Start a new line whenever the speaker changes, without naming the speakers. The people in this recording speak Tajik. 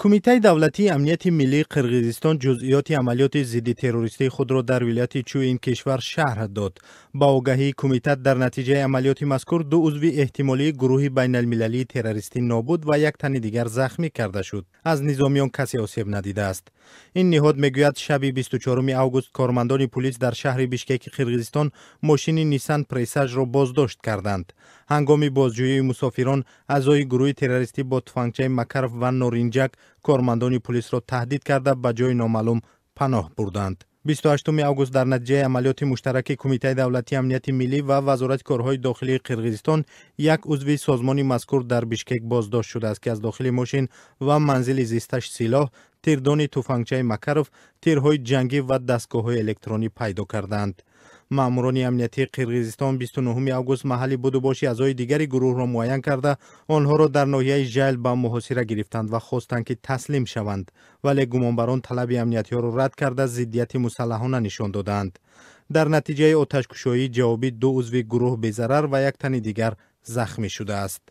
Кумитаи давлатии амнияти миллии Қирғизистон ҷузъиёти амалиёти зидди террористии худро дар вилояти Чӯи ин кишвар шарҳ дод. Ба огаҳии кумита, дар натиҷаи амалиёти мазкур ду узви эҳтимолии гурӯҳи байналмилалии террористӣ нобуд ва як тани дигар захмӣ карда шуд. Аз низомиён касе осеб надидааст. Ин ниҳод мегӯяд, шаби 24 август кормандони пулис дар шаҳри Бишкеки Қирғизистон мошини Ниссан Пресажро боздошт карданд. Ҳангоми бозҷӯии мусофирон, аъзои гурӯҳи террористӣ бо туфангчаи Макаров ва норинҷак кормандони пулисро таҳдид карда, ба ҷои номаълум паноҳ бурданд. 28 август дар натиҷаи амалиёти муштараки Кумитаи давлатии амнияти миллӣ ва Вазорати корҳои дохилии Қирғизистон як узви созмони мазкур дар Бишкек боздошт шудааст, ки аз дохили мошин ва манзили зисташ силоҳ, тирдони туфангчаи Макаров, тирҳои ҷангӣ ва дастгоҳҳои электронӣ пайдо кардаанд. Маъмурони амниятии Қирғизистон 29 август маҳалли будубоши аъзои дигари гурӯҳро муайян карда, онҳоро дар ноҳияи Жайл ба муҳосира гирифтанд ва хостанд, ки таслим шаванд, вале гумонбарон талаби амниятиҳоро рад карда, зиддияти мусаллаҳона нишон додаанд. Дар натиҷаи оташкушоии ҷавобӣ ду узви гурӯҳ безарар ва як тани дигар захмӣ шудааст.